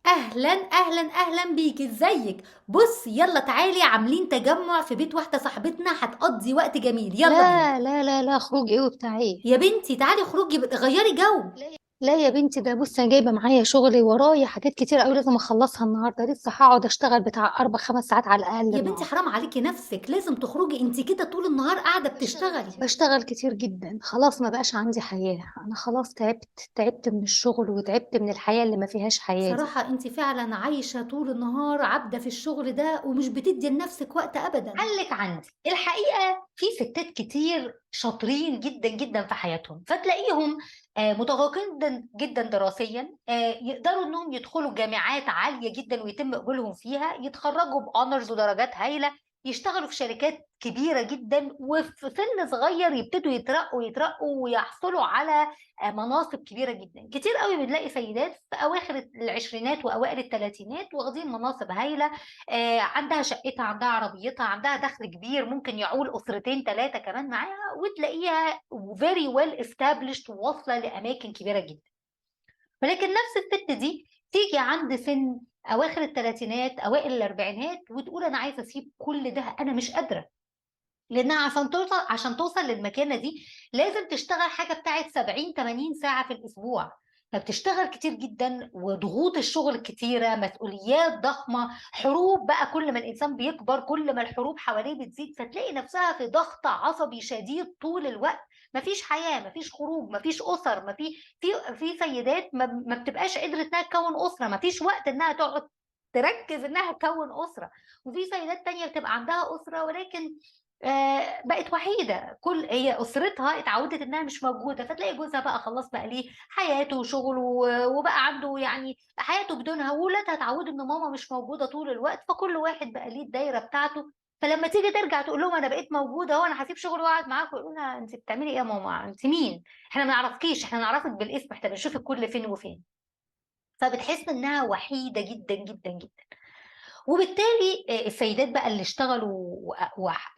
اهلا اهلا اهلا بيك، ازيك؟ بصي يلا تعالي، عاملين تجمع في بيت واحدة صاحبتنا، هتقضي وقت جميل، يلا بينا. لا لا لا لا، خروج ايه وبتاع ايه؟ يا بنتي تعالي خروجي، غيري جو. لا يا بنتي، ده بصي انا جايبه معايا شغلي ورايا حاجات كتير قوي لازم اخلصها النهارده، لسه هقعد اشتغل بتاع 4 5 ساعات على الاقل يا بنتي النهارده. حرام عليكي نفسك، لازم تخرجي، انت كده طول النهار قاعدة بتشتغلي. بشتغل كتير جدا، خلاص ما بقاش عندي حياه، انا خلاص تعبت. تعبت من الشغل وتعبت من الحياة اللي ما فيهاش حياة دي. صراحة انت فعلا عايشه طول النهار عابده في الشغل ده، ومش بتدي لنفسك وقت ابدا. حلك عندي. الحقيقة في ستات كتير شاطرين جدا جدا في حياتهم، فتلاقيهم متفوقين جدا جدا دراسيا، يقدروا انهم يدخلوا جامعات عالية جدا ويتم قبولهم فيها، يتخرجوا ب honors ودرجات هايلة، يشتغلوا في شركات كبيرة جدا، وفي سن صغير يبتدوا يترقوا ويحصلوا على مناصب كبيرة جدا. كتير قوي بنلاقي سيدات في اواخر العشرينات واوائل الثلاثينات واخدين مناصب هايلة، عندها شقتها، عندها عربيتها، عندها دخل كبير ممكن يعول اسرتين ثلاثة كمان معاها، وتلاقيها very well established وواصله لاماكن كبيرة جدا. ولكن نفس الست دي تيجي عند سن اواخر الثلاثينات اوائل الاربعينات وتقول انا عايزه اسيب كل ده، انا مش قادرة. لانها عشان توصل للمكانه دي لازم تشتغل حاجة بتاعت 70 80 ساعة في الاسبوع، فبتشتغل كتير جدا وضغوط الشغل كتيرة، مسؤوليات ضخمة، حروب بقى، كل ما الإنسان بيكبر كل ما الحروب حواليه بتزيد، فتلاقي نفسها في ضغط عصبي شديد طول الوقت، مفيش حياة، مفيش خروج، مفيش أسر، مفي في في سيدات ما بتبقاش قدرت إنها تكون أسرة، مفيش وقت إنها تقعد تركز إنها تكون أسرة، وفي سيدات تانية بتبقى عندها أسرة ولكن بقت وحيده، كل هي اسرتها اتعودت انها مش موجودة، فتلاقي جوزها بقى خلاص بقى ليه حياته وشغله وبقى عنده يعني حياته بدونها، وولادها اتعودوا ان ماما مش موجودة طول الوقت، فكل واحد بقى ليه الدايرة بتاعته. فلما تيجي ترجع تقول لهم انا بقيت موجودة اهو، انا هسيب شغل واقعد معاكم، يقولوا لها انت بتعملي ايه يا ماما؟ انت مين؟ احنا ما نعرفكيش، احنا نعرفك بالاسم، احنا بنشوفك كل فين وفين. فبتحس انها وحيده جدا جدا جدا. وبالتالي السيدات بقى اللي اشتغلوا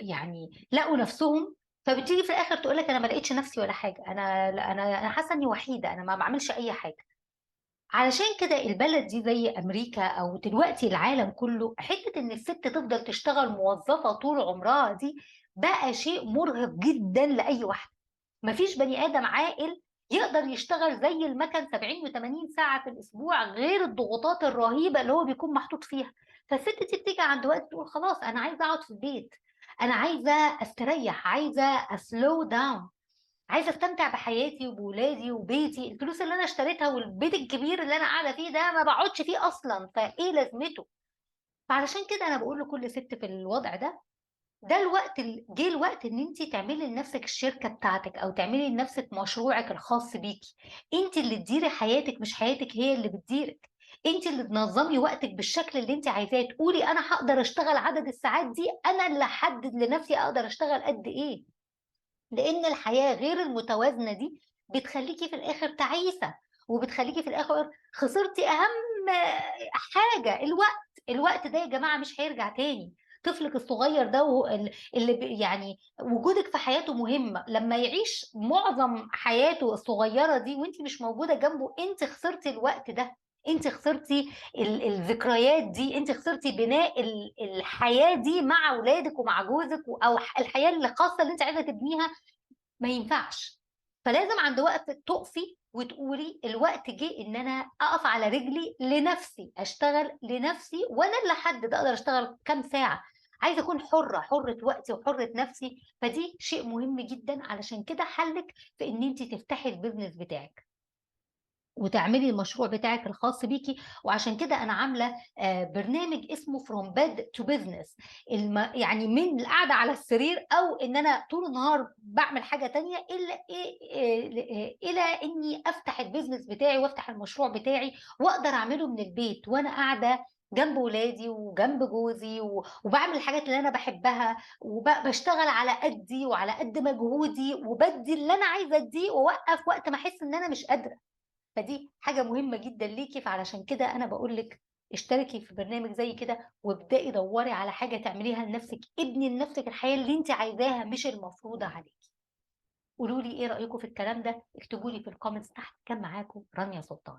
يعني لقوا نفسهم، فبتيجي في الاخر تقول لك انا ما لقيتش نفسي ولا حاجة، انا حاسه اني وحيده، انا ما بعملش اي حاجة. علشان كده البلد دي زي امريكا او دلوقتي العالم كله، حتة ان الست تفضل تشتغل موظفة طول عمرها دي بقى شيء مرهق جدا لاي واحدة. مفيش بني ادم عاقل يقدر يشتغل زي المكن 70 و80 ساعة في الاسبوع، غير الضغوطات الرهيبة اللي هو بيكون محطوط فيها. فالست دي بتيجي عند وقت تقول خلاص انا عايزه اقعد في البيت، انا عايزه استريح، عايزه ا slow down، عايزه استمتع بحياتي وبولادي وبيتي، الفلوس اللي انا اشتريتها والبيت الكبير اللي انا قاعدة فيه ده ما بقعدش فيه اصلا، فايه لازمته؟ فعلشان كده انا بقول لكل ست في الوضع ده، ده الوقت جه الوقت ان انت تعملي لنفسك الشركة بتاعتك او تعملي لنفسك مشروعك الخاص بيكي، انت اللي تديري حياتك مش حياتك هي اللي بتديرك، انت اللي تنظمي وقتك بالشكل اللي انت عايزاه، تقولي انا هقدر اشتغل عدد الساعات دي، انا اللي احدد لنفسي اقدر اشتغل قد ايه. لان الحياة غير المتوازنه دي بتخليكي في الاخر تعيسه، وبتخليكي في الاخر خسرتي اهم حاجة، الوقت. الوقت ده يا جماعة مش هيرجع تاني. طفلك الصغير ده اللي يعني وجودك في حياته مهم، لما يعيش معظم حياته الصغيرة دي وانت مش موجودة جنبه، انت خسرتي الوقت ده، انت خسرتي الذكريات دي، انت خسرتي بناء الحياة دي مع اولادك ومع جوزك، او الحياة الخاصة اللي انت عايزه تبنيها. ما ينفعش. فلازم عند وقت تقفي وتقولي الوقت جه ان انا اقف على رجلي لنفسي، اشتغل لنفسي، وانا اللي احدد اقدر اشتغل كام ساعة، عايزه اكون حره، حره وقتي وحره نفسي. فدي شيء مهم جدا. علشان كده حلك في ان انت تفتحي ال business بتاعك وتعملي المشروع بتاعك الخاص بيكي. وعشان كده انا عامله برنامج اسمه From Bed to Business، يعني من القعدة على السرير او ان انا طول النهار بعمل حاجة تانية الى اني افتح ال business بتاعي وافتح المشروع بتاعي، واقدر اعمله من البيت وانا قاعدة جنب ولادي وجنب جوزي وبعمل الحاجات اللي انا بحبها، وبشتغل على قدي وعلى قد مجهودي، وبدي اللي انا عايزه اديه، واوقف وقت ما احس ان انا مش قادرة. فدي حاجة مهمة جدا ليكي. فعلشان كده أنا بقول لك اشتركي في برنامج زي كده، وابدأي دوري على حاجة تعمليها لنفسك، ابني لنفسك الحياة اللي انت عايزاها مش المفروضة عليكي. قولوا لي ايه رأيكم في الكلام ده، اكتبوا لي في ال comments تحت. كان معاكم رانيا سلطان.